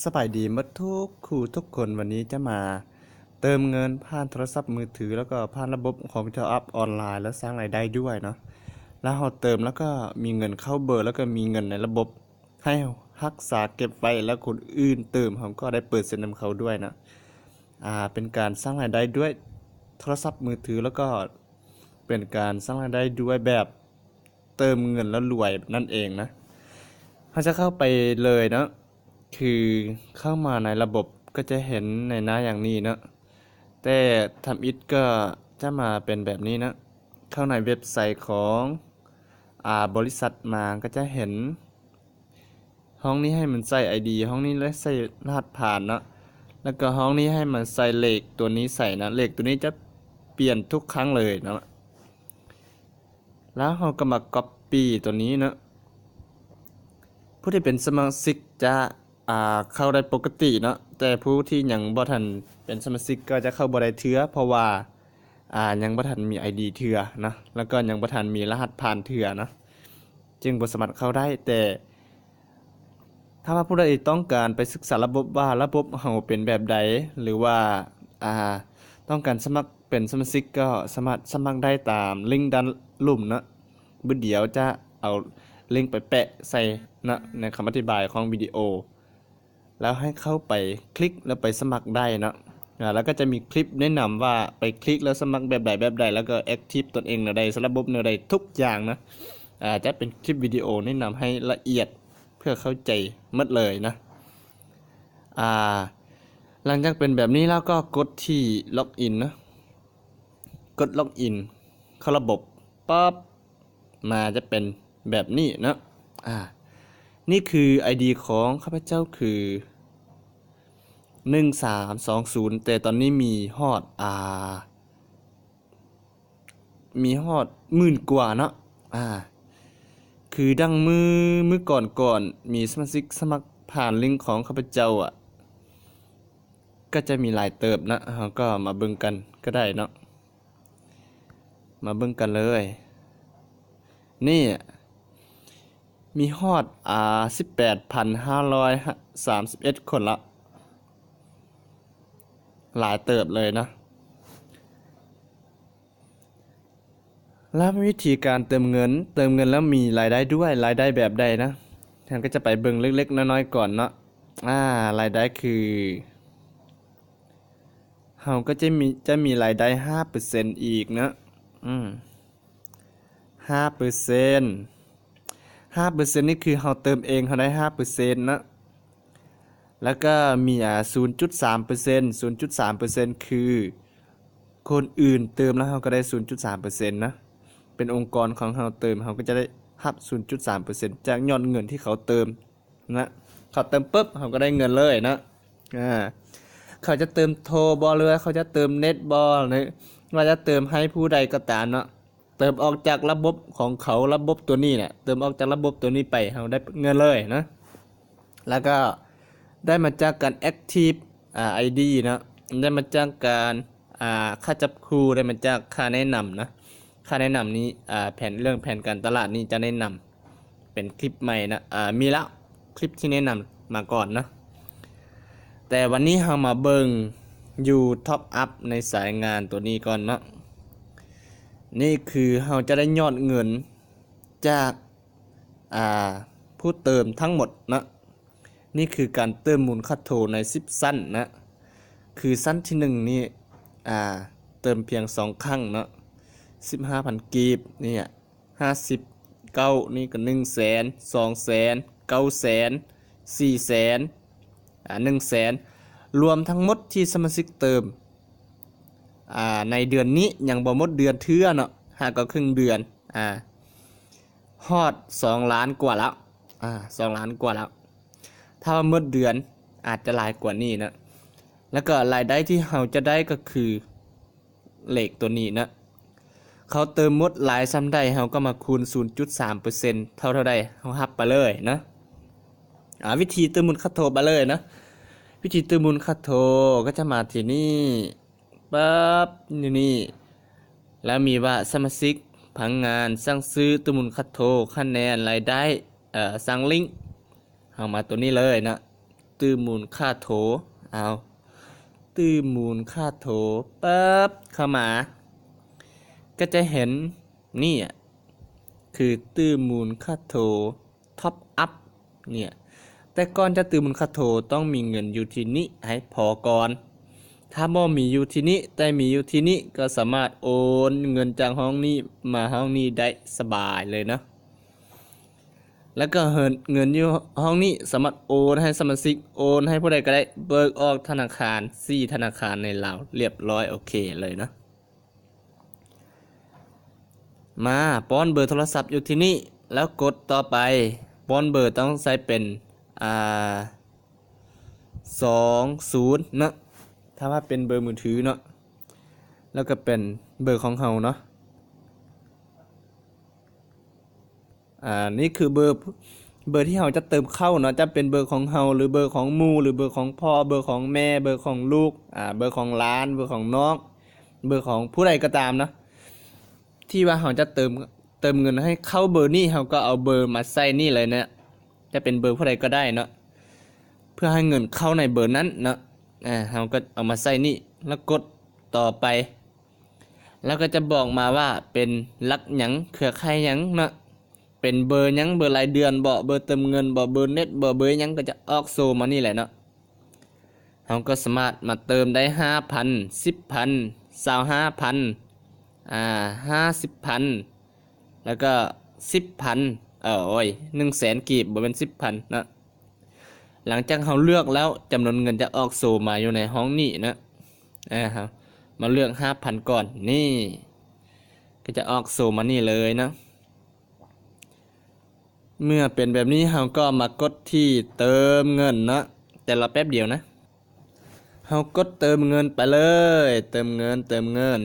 ສະບາຍດີໝົດທຸກຄູ່ທຸກຄົນ, ວັນນີ້ຈະມາເຕີມເງິນຜ່ານໂທລະສັບມືຖື ແລ້ວກໍຜ່ານລະບົບຂອງ Top Up ອອນລາຍ ແລ້ວສ້າງລາຍໄດ້ດ້ວຍເນາະ. ແລ້ວເຮົາເຕີມ ແລ້ວກໍມີເງິນເຂົ້າເບີ ແລ້ວກໍມີເງິນໃນລະບົບໃຫ້ຮັກສາເກັບໄວ້ ແລ້ວຄົນອື່ນເຕີມ ເຮົາກໍໄດ້ເປີເຊັນນຳເຂົາດ້ວຍເນາະ. ອ່າ ເປັນການສ້າງລາຍໄດ້ດ້ວຍໂທລະສັບມືຖື ແລ້ວກໍເປັນການສ້າງລາຍໄດ້ດ້ວຍແບບ ເຕີມເງິນແລ້ວລວຍນັ້ນເອງນະ. ເຮົາຈະເຂົ້າໄປເລີຍເນາະ, ຄືເຂົ້າມາໃນລະບົບກໍຈະເຫັນໃນໜ້າຢ່າງນີ້ເນາະ, ແຕ່ທຳອິດກໍຈະມາເປັນແບບນີ້ເນາະ. ເຂົ້າໃນເວັບໄຊຂອງ ອາ ບໍລິສັດມາກໍຈະເຫັນ ຫ້ອງນີ້ໃຫ້ມັນໃສ່ ໄອດີ ຫ້ອງນີ້ແລ້ວໃສ່ລະຫັດຜ່ານເນາະ, ແລ້ວກໍຫ້ອງນີ້ໃຫ້ມັນໃສ່ເລກຕົວນີ້ໃສ່ນະ, ເລກຕົວນີ້ຈະປ່ຽນທຸກຄັ້ງເລີຍເນາະ. ແລ້ວເຮົາກໍມາກັອບປີ້ຕົວນີ້ເນາະ. ຜູ້ທີ່ເປັນສະມາຊິກຈະ ອ່າ ເຂົ້າໄດ້ປົກກະຕິເນາະ, ແຕ່ຜູ້ທີ່ຍັງບໍ່ທັນເປັນສະມາຊິກກໍຈະເຂົ້າບໍ່ໄດ້ເທື່ອ ເພາະວ່າ ອ່າ ຍັງບໍ່ທັນມີໄອດີເທື່ອເນາະ, ແລ້ວກໍຍັງບໍ່ທັນມີລະຫັດຜ່ານເທື່ອເນາະ, ຈຶ່ງບໍ່ສາມາດເຂົ້າໄດ້. ແຕ່ຖ້າວ່າຜູ້ໃດຕ້ອງການໄປສຶກສາລະບົບວ່າລະບົບເຮົາເປັນແບບໃດ ຫຼືວ່າ ອ່າ ຕ້ອງການສະໝັກເປັນສະມາຊິກ ກໍສາມາດສະໝັກໄດ້ຕາມລິ້ງດ້ານລຸ່ມເນາະ. ບຶດດຽວຈະເອົາລິ້ງໄປແປະໃສ່ເນາະ ໃນຄຳອະທິບາຍຂອງວິດີໂອ ແລ້ວໃຫ້ເຂົ້າໄປຄລິກແລ້ວໄປສະໝັກໄດ້ເນາະ. ອາ ແລ້ວກໍຈະມີຄລິບແນະນຳວ່າໄປຄລິກແລ້ວສະໝັກແບບໃດແບບໃດ ແລ້ວກໍແອັກທີບຕົນເອງແນວໃດ ໃສ່ລະບົບແນວໃດ ທຸກຢ່າງນະ. ອາ ຈະເປັນຄລິບວິດີໂອແນະນຳໃຫ້ລະອຽດ ເພື່ອເຂົ້າໃຈໝົດເລີຍນະ. ອາ ຫຼັງຈາກເປັນແບບນີ້ແລ້ວກໍກົດທີ່ລັອກອິນເນາະ, ກົດລັອກອິນເຂົ້າລະບົບປັບ ມາຈະເປັນແບບນີ້ເນາະ. ອາ ນີ້ຄືໄອດີຂອງຂ້າພະເຈົ້າຄື ໜຶ່ງສາມສອງສູນ ແຕ່ຕອນນີ້ມີຮອດ ອາ ມີຮອດໝື່ນກວ່າເນາະ. ອາ ຄືດັ່ງມື້ ມື້ກ່ອນໆ ມີສະມາຊິກສະໝັກຜ່ານລິ້ງຂອງຂ້າພະເຈົ້າອະ ກໍຈະມີຫຼາຍເຕີບເນາະ, ເຮົາກໍມາເບິ່ງກັນກໍໄດ້ເນາະ. ມາເບິ່ງກັນເລີຍ. ນີ້ ມີຮອດ ອາ ສິບແປດພັນຫ້າຮ້ອຍສາມສິບເອັດຄົນລະ, ຫຼາຍເຕີບເລີຍເນາະ. ແລ້ວວິທີການເຕີມເງິນ, ເຕີມເງິນແລ້ວມີລາຍໄດ້ດ້ວຍ, ລາຍໄດ້ແບບໃດນະ? ເຮົາກໍຈະໄປເບິ່ງເລັກໆນ້ອຍໆກ່ອນເນາະ. ອາ ລາຍໄດ້ຄື ເຮົາກໍຈະມີ ຈະມີລາຍໄດ້ຫ້າເປີເຊັນອີກເນາະ. ອືມ ຫ້າເປີເຊັນ, ຫ້າເປີເຊັນນີ້ຄືເຮົາເຕີມເອງ ເຮົາໄດ້ຫ້າເປີເຊັນເນາະ. ແລ້ວກໍມີ ອາ ສູນຈຸດສາມເປີເຊັນ, ສູນຈຸດສາມເປີເຊັນຄືຄົນອື່ນເຕີມແລ້ວເຮົາກໍໄດ້ສູນຈຸດສາມເປີເຊັນນະ. ເປັນອົງກອນຂອງເຮົາເຕີມ ເຮົາກໍຈະໄດ້ຮັບສູນຈຸດສາມເປີເຊັນຈາກຍອດເງິນທີ່ເຂົາເຕີມ ນະ. ເຂົາເຕີມປຶບ ເຮົາກໍໄດ້ເງິນເລີຍເນາະ. ອາ ເຂົາຈະເຕີມໂທບໍ ຫຼືວ່າເຂົາຈະເຕີມເນັດບໍ ຫຼືວ່າຈະເຕີມໃຫ້ຜູ້ໃດກໍຕາມເນາະ, ເຕີມອອກຈາກລະບົບຂອງເຂົາ, ລະບົບຕົວນີ້ນະ, ເຕີມອອກຈາກລະບົບຕົວນີ້ໄປ ເຮົາໄດ້ເງິນເລີຍນະ. ແລ້ວກໍໄດ້ມາຈາກການແອັກທີບ ອາ ໄອດີເນາະ, ໄດ້ມາຈາກການ ອາ ຄ່າຈັບຄູ່, ໄດ້ມາຈາກຄ່າແນະນຳນະ. ຄ່າແນະນຳນີ້ ອາ ແຜນ ເລື່ອງແຜນການຕະຫຼາດນີ້ຈະແນະນຳເປັນຄລິບໃໝ່ນະ. ອາ ມີລະຄລິບທີ່ແນະນຳມາກ່ອນເນາະ, ແຕ່ວັນນີ້ເຮົາມາເບິ່ງຢູ່ Top Up ໃນສາຍງານຕົວນີ້ກ່ອນເນາະ. ນີ້ຄືເຮົາຈະໄດ້ຍອດເງິນຈາກ ອາ ຜູ້ເຕີມທັງໝົດເນາະ. ນີ້ຄືການເຕີມມູນຄ່າໂທໃນສິບຊັ້ນນະ, ຄືຊັ້ນທີໜຶ່ງນີ້ ອາ ເຕີມພຽງສອງຄັ້ງເນາະ, ສິບຫ້າພັນກີບນີ້ ຫ້າສິບເກົ້ານີ້ກໍໜຶ່ງແສນ, ສອງແສນ, ເກົ້າແສນ, ສີ່ແສນ, ອາ ໜຶ່ງແສນ, ລວມທັງໝົດທີ່ສະມາຊິກເຕີມ ອາ ໃນເດືອນນີ້ ຍັງບໍ່ໝົດເດືອນເທື່ອເນາະ, ຫາກໍເຄິ່ງເດືອນ ອາ ຮອດສອງລ້ານກວ່າແລ້ວ, ອາ ສອງລ້ານກວ່າແລ້ວ. ຖ້າວ່າໝົດເດືອນອາດຈະຫຼາຍກວ່ານີ້ນະ. ແລ້ວກໍລາຍໄດ້ທີ່ເຮົາຈະໄດ້ກໍຄືເລກຕົວນີ້ນະ, ເຂົາເຕີມໝົດຫຼາຍສ່ຳໃດ ເຮົາກໍມາຄູນສູນຈຸດສາມເປີເຊັນ ເທົ່າ ເທົ່າໃດ ເຮົາຮັບໄປເລີຍນະ. ອາ ວິທີເຕີມມູນຄ່າໂທໄປເລີຍນະ, ວິທີເຕີມມູນຄ່າໂທກໍຈະມາທີ່ນີ້ ປັບ ຢູ່ນີ້ ແລ້ວມີວ່າສະມາຊິກ, ພະນັກງານ, ສັ່ງຊື້, ເຕີມມູນຄ່າໂທ, ຄະແນນ, ລາຍໄດ້, ເອີ ສັ່ງລິ້ງ. ເຮົາມາຕົວນີ້ເລີຍເນາະ, ຕື່ມມູນຄ່າໂທ ເອົາ ຕື່ມມູນຄ່າໂທ ປັບ ເຂົ້າມາ ກໍຈະເຫັນນີ້ ຄືຕື່ມມູນຄ່າໂທ Top Up ເນຍ. ແຕ່ກ່ອນຈະຕື່ມມູນຄ່າໂທ ຕ້ອງມີເງິນຢູ່ທີ່ນີ້ໃຫ້ພໍກ່ອນ. ຖ້າບໍ່ມີຢູ່ທີ່ນີ້ ແຕ່ມີຢູ່ທີ່ນີ້ ກໍສາມາດໂອນເງິນຈາກຫ້ອງນີ້ມາຫ້ອງນີ້ໄດ້ສະບາຍເລີຍເນາະ. ແລ້ວກໍເງິນຢູ່ຫ້ອງນີ້ສາມາດໂອນໃຫ້ສະມາຊິກ, ໂອນໃຫ້ຜູ້ໃດກໍໄດ້, ເບີກອອກທະນາຄານ ສີ່ທະນາຄານໃນລາວ ລຽບຮ້ອຍ ໂອເຄເລີຍເນາະ. ມາປ້ອນເບີໂທລະສັບຢູ່ທີ່ນີ້ ແລ້ວກົດຕໍ່ໄປ. ປ້ອນເບີຕ້ອງໃສ່ເປັນ ອ່າ ສອງສູນເນາະ ຖ້າວ່າເປັນເບີມືຖືເນາະ, ແລ້ວກໍເປັນເບີຂອງເຮົາເນາະ. ອ່າ ນີ້ຄືເບີ ເບີທີ່ເຮົາຈະເຕີມເຂົ້າເນາະ, ຈະເປັນເບີຂອງເຮົາ ຫຼືເບີຂອງໝູ່ ຫຼືເບີຂອງພໍ່ ເບີຂອງແມ່ ເບີຂອງລູກ ອ່າ ເບີຂອງຫຼານ ເບີຂອງນ້ອງ ເບີຂອງຜູ້ໃດກໍຕາມເນາະ ທີ່ວ່າເຮົາຈະເຕີມ ເຕີມເງິນໃຫ້ເຂົ້າເບີນີ້ ເຮົາກໍເອົາເບີມາໃສ່ນີ້ເລີຍເນາະ, ຈະເປັນເບີຜູ້ໃດກໍໄດ້ເນາະ ເພື່ອໃຫ້ເງິນເຂົ້າໃນເບີນັ້ນເນາະ. ອ່າ ເຮົາກໍເອົາມາໃສ່ນີ້ ແລ້ວກົດຕໍ່ໄປ. ແລ້ວກໍຈະບອກມາວ່າເປັນຫຼັກຫຍັງ ເຄືອຂ່າຍຫຍັງເນາະ, ເປັນເບີຫຍັງ ເບີລາຍເດືອນບໍ ເບີເຕີມເງິນບໍ ເບີເນັດບໍ ເບີຫຍັງ ກໍຈະອອກໂຊມານີ້ແຫຼະເນາະ. ເຮົາກໍສາມາດມາເຕີມໄດ້ຫ້າພັນ ສິບພັນ ຊາວຫ້າພັນ ອ່າ ຫ້າສິບພັນ ແລ້ວກໍສິບພັນ ເອີ ໂອ້ຍ ໜຶ່ງແສນກີບ ບໍ່ແມ່ນສິບພັນເນາະ. ຫຼັງຈາກເຮົາເລືອກແລ້ວ ຈຳນວນເງິນຈະອອກໂຊມາຢູ່ໃນຫ້ອງນີ້ເນາະ. ເຮົາມາເລືອກຫ້າພັນກ່ອນ ນີ້ ກໍຈະອອກໂຊມານີ້ເລີຍເນາະ. ເມື່ອເປັນແບບນີ້ ເຮົາກໍມາກົດທີ່ເຕີມເງິນເນາະ, ແຕ່ລະແປັບດຽວນະ. ເຮົາກົດເຕີມເງິນໄປເລີຍ ເຕີມເງິນ ເຕີມເງິນ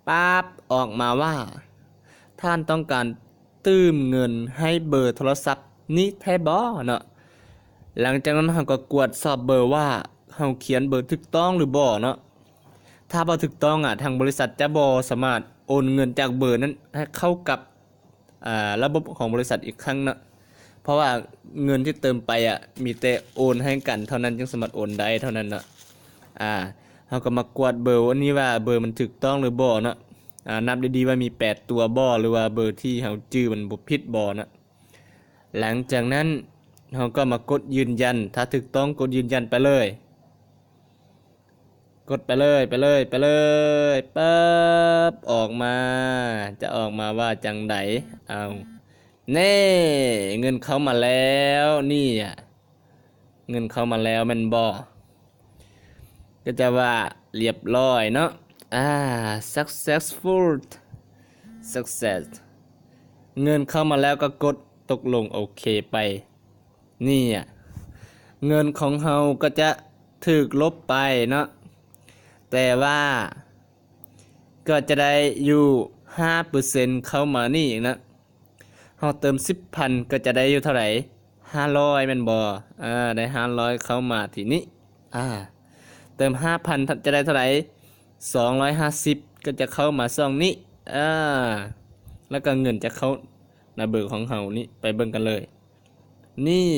ປັບ ອອກມາວ່າ ທ່ານຕ້ອງການຕື່ມເງິນໃຫ້ເບີໂທລະສັບນີ້ແທ້ບໍເນາະ. ຫຼັງຈາກນັ້ນເຮົາກໍກວດສອບເບີວ່າເຮົາຂຽນເບີຖືກຕ້ອງຫຼືບໍ່ເນາະ. ຖ້າບໍ່ຖືກຕ້ອງອະ ທາງບໍລິສັດຈະບໍ່ສາມາດໂອນເງິນຈາກເບີນັ້ນໃຫ້ເຂົ້າກັບ ອ່າ ລະບົບຂອງບໍລິສັດອີກຄັ້ງເນາະ, ເພາະວ່າເງິນທີ່ເຕີມໄປອະ ມີແຕ່ໂອນໃຫ້ກັນເທົ່ານັ້ນ ຈຶ່ງສາມາດໂອນໄດ້ເທົ່ານັ້ນເນາະ. ອ່າ ເຮົາກໍມາກວດເບີອັນນີ້ວ່າເບີມັນຖືກຕ້ອງຫຼືບໍ່ເນາະ. ອ່າ ນັບດີໆວ່າມີແປດຕົວບໍ່ ຫຼືວ່າເບີທີ່ເຮົາຈື່ມັນບໍ່ຜິດບໍ່ເນາະ. ຫຼັງຈາກນັ້ນເຮົາກໍມາກົດຢືນຢັນ, ຖ້າຖືກຕ້ອງກົດຢືນຢັນໄປເລີຍ. ກົດໄປເລີຍ ໄປເລີຍ ໄປເລີຍ ປັບ ອອກມາ ຈະອອກມາວ່າຈັ່ງໃດ? ເອົາ ແນ່ ເງິນເຂົ້າມາແລ້ວ ນີ້ ເງິນເຂົ້າມາແລ້ວແມ່ນບໍ່? ກໍຈະວ່າລຽບຮ້ອຍເນາະ ອ່າ successful success ເງິນເຂົ້າມາແລ້ວກໍກົດຕົກລົງໂອເຄໄປ. ນີ້ ເງິນຂອງເຮົາກໍຈະຖືກລົບໄປເນາະ, ແຕ່ວ່າກໍຈະໄດ້ຢູ່ຫ້າເປີເຊັນເຂົ້າມານີ້ອີກເນາະ. ເຮົາເຕີມສິບພັນກໍຈະໄດ້ຢູ່ເທົ່າໃດ? ຫ້າຮ້ອຍແມ່ນບໍ່? ເອີ ໄດ້ຫ້າຮ້ອຍເຂົ້າມາທີ່ນີ້. ອ່າ ເຕີມຫ້າພັນຈະໄດ້ເທົ່າໃດ? ສອງຮ້ອຍຫ້າສິບ ກໍຈະເຂົ້າມາຊ່ອງນີ້. ອ່າ ແລ້ວກໍເງິນຈະເຂົ້າໃນເບີຂອງເຮົານີ້ ໄປເບິ່ງກັນເລີຍ. ນີ້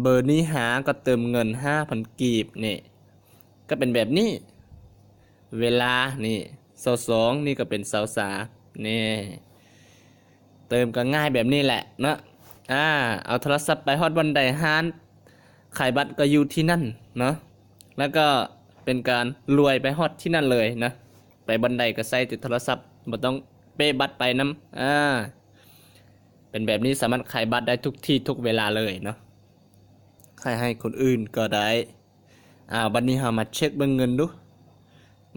ເບີນີ້ຫາກໍເຕີມເງິນຫ້າພັນກີບນີ້ ກໍເປັນແບບນີ້. ເວລານີ້ຊາວສອງ ນີ້ກໍເປັນຊາວສາມ ນີ້ ເຕີມກໍງ່າຍແບບນີ້ແຫຼະເນາະ. ອ່າ ເອົາໂທລະສັບໄປຮອດບ່ອນໃດ ຮ້ານຂາຍບັດກໍຢູ່ທີ່ນັ້ນເນາະ, ແລ້ວກໍເປັນການລວຍໄປຮອດທີ່ນັ້ນເລີຍນະ. ໄປບ່ອນໃດກໍໃຊ້ແຕ່ໂທລະສັບ ບໍ່ຕ້ອງເປ້ບັດໄປນຳ. ອ່າ ເປັນແບບນີ້ສາມາດຂາຍບັດໄດ້ທຸກທີ່ທຸກເວລາເລີຍເນາະ, ຂາຍໃຫ້ຄົນອື່ນກໍໄດ້. ອ່າ ບັດນີ້ເຮົາມາເຊັກເບິ່ງເງິນດູ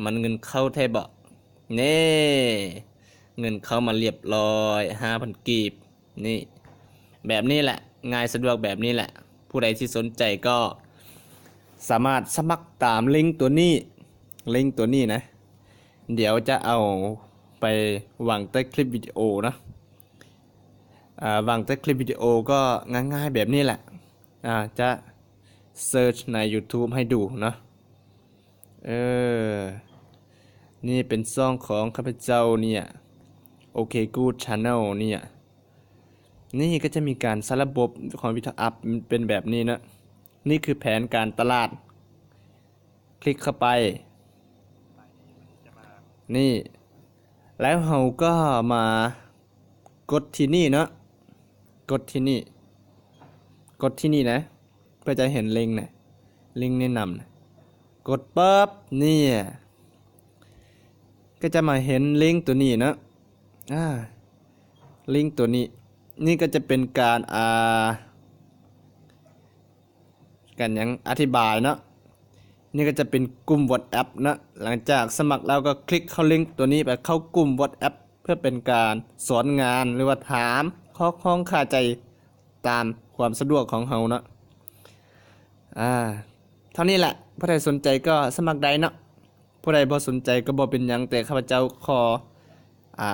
ມັນເງິນເຂົ້າແທ້ບໍ່? ເນ່ ເງິນເຂົ້າມາລຽບຮ້ອຍ ຫ້າພັນກີບ. ນີ້ ແບບນີ້ແຫຼະ ງ່າຍສະດວກແບບນີ້ແຫຼະ. ຜູ້ໃດທີ່ສົນໃຈກໍສາມາດສະໝັກຕາມລິງຕົວນີ້ ລິງຕົວນີ້ນະ. ດຽວຈະເອົາໄປວາງໃຕ້ຄລິບວິດີໂອເນາະ. ອ່າ ວາງໃຕ້ຄລິບວິດີໂອກໍງ່າຍໆແບບນີ້ແຫຼະ. ອ່າ ຈະເສີດໃນ YouTube ໃຫ້ດູເນາະ. ເອີ ນີ້ເປັນຊ່ອງຂອງຂ້າພະເຈົ້າເນຍ ໂອເຄກູດ Channel ເນຍ. ນີ້ກໍຈະມີການໃສ່ລະບົບຂອງ Windows Up ເປັນແບບນີ້ເນາະ. ນີ້ຄືແຜນການຕະຫຼາດ. ຄລິກເຂົ້າໄປ ນີ້ ແລ້ວເຮົາກໍມາກົດທີ່ນີ້ເນາະ. ກົດທີ່ນີ້ ກົດທີ່ນີ້ນະ ເພື່ອຈະເຫັນລິງນະ ລິງແນະນຳນະ. ກົດປຶບ ນີ້ ກໍຈະມາເຫັນລິງໂຕນີ້ເນາະ. ອາ ລິງໂຕນີ້ ນີ້ກໍຈະເປັນການ ອ່າ ການຫຍັງ ອະທິບາຍເນາະ. ນີ້ກໍຈະເປັນກຸ່ມ WhatsApp ເນາະ. ຫຼັງຈາກສະໝັກແລ້ວກໍຄລິກເຂົ້າລິງໂຕນີ້ໄປເຂົ້າກຸ່ມ WhatsApp ເພື່ອເປັນການສອນງານ ຫຼືວ່າຖາມຂໍ້ຄອງຄາໃຈຕາມຄວາມສະດວກຂອງເຮົາເນາະ. ອາ ເທົ່ານີ້ແຫຼະ. ຜູ້ໃດສົນໃຈກໍສະໝັກໄດ້ເນາະ. ຜູ້ໃດບໍ່ສົນໃຈກໍບໍ່ເປັນຫຍັງ, ແຕ່ຂ້າພະເຈົ້າຂໍ ອ່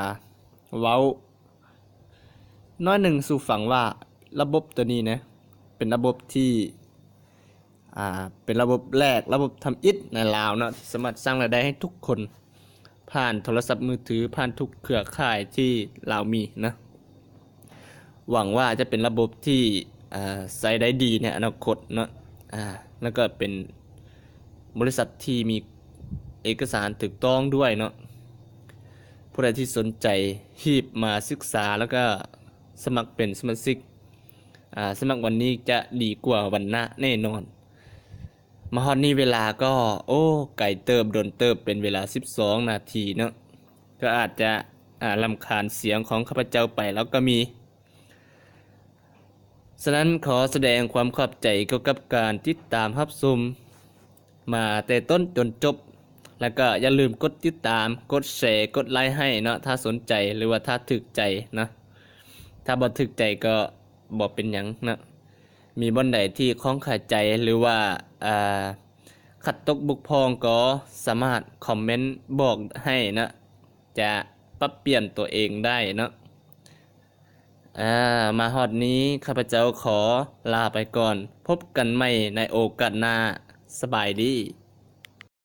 າ ເວົ້າໜ້ອຍໜຶ່ງສູ່ຟັງວ່າ ລະບົບໂຕນີ້ນະ ເປັນລະບົບທີ່ ອ່າ ເປັນລະບົບແລກ, ລະບົບທຳອິດໃນລາວເນາະ ທີ່ສາມາດສ້າງລາຍໄດ້ໃຫ້ທຸກຄົນ ຜ່ານໂທລະສັບມືຖື, ຜ່ານທຸກເຄືອຂ່າຍທີ່ລາວມີນະ. ຫວັງວ່າຈະເປັນລະບົບທີ່ ອ່າ ໃຊ້ໄດ້ດີໃນອະນາຄົດເນາະ. ອ່າ ແລ້ວກໍເປັນບໍລິສັດທີ່ມີເອກະສານຖືກຕ້ອງດ້ວຍເນາະ. ຜູ້ໃດທີ່ສົນໃຈ ຮີບມາສຶກສາ ແລ້ວກໍສະໝັກເປັນສະມາຊິກ. ອ່າ ສະໝັກວັນນີ້ຈະດີກວ່າວັນໜ້າແນ່ນອນ. ມາຮອດນີ້ເວລາກໍ ໂອ້ ໄກເຕີບ, ດົນເຕີບ, ເປັນເວລາສິບສອງນາທີເນາະ. ກໍອາດຈະ ອ່າ ລຳຄານສຽງຂອງຂ້າພະເຈົ້າໄປແລ້ວກໍມີ. ສະນັ້ນ ຂໍສະແດງຄວາມຂອບໃຈກ່ຽວກັບການຕິດຕາມຮັບຊົມມາແຕ່ຕົ້ນຈົນຈົບ. ແລ້ວກໍຢ່າລືມກົດຕິດຕາມ, ກົດແຊ, ກົດໄລໃຫ້ເນາະ ຖ້າສົນໃຈ ຫຼືວ່າຖ້າຖືກໃຈເນາະ. ຖ້າບໍ່ຖືກໃຈກໍບໍ່ເປັນຫຍັງເນາະ. ມີບ່ອນໃດທີ່ຂ້ອງຄາໃຈ ຫຼືວ່າ ອ່າ ຂັດຕົກບົກຜ່ອງ ກໍສາມາດຄອມເມັນບອກໃຫ້ເນາະ, ຈະປັບປ່ຽນຕົວເອງໄດ້ເນາະ. ອາ ມາຮອດນີ້ ຂ້າພະເຈົ້າຂໍລາໄປກ່ອນ. ພົບກັນໃໝ່ໃນໂອກາດໜ້າ. ສະບາຍດີ.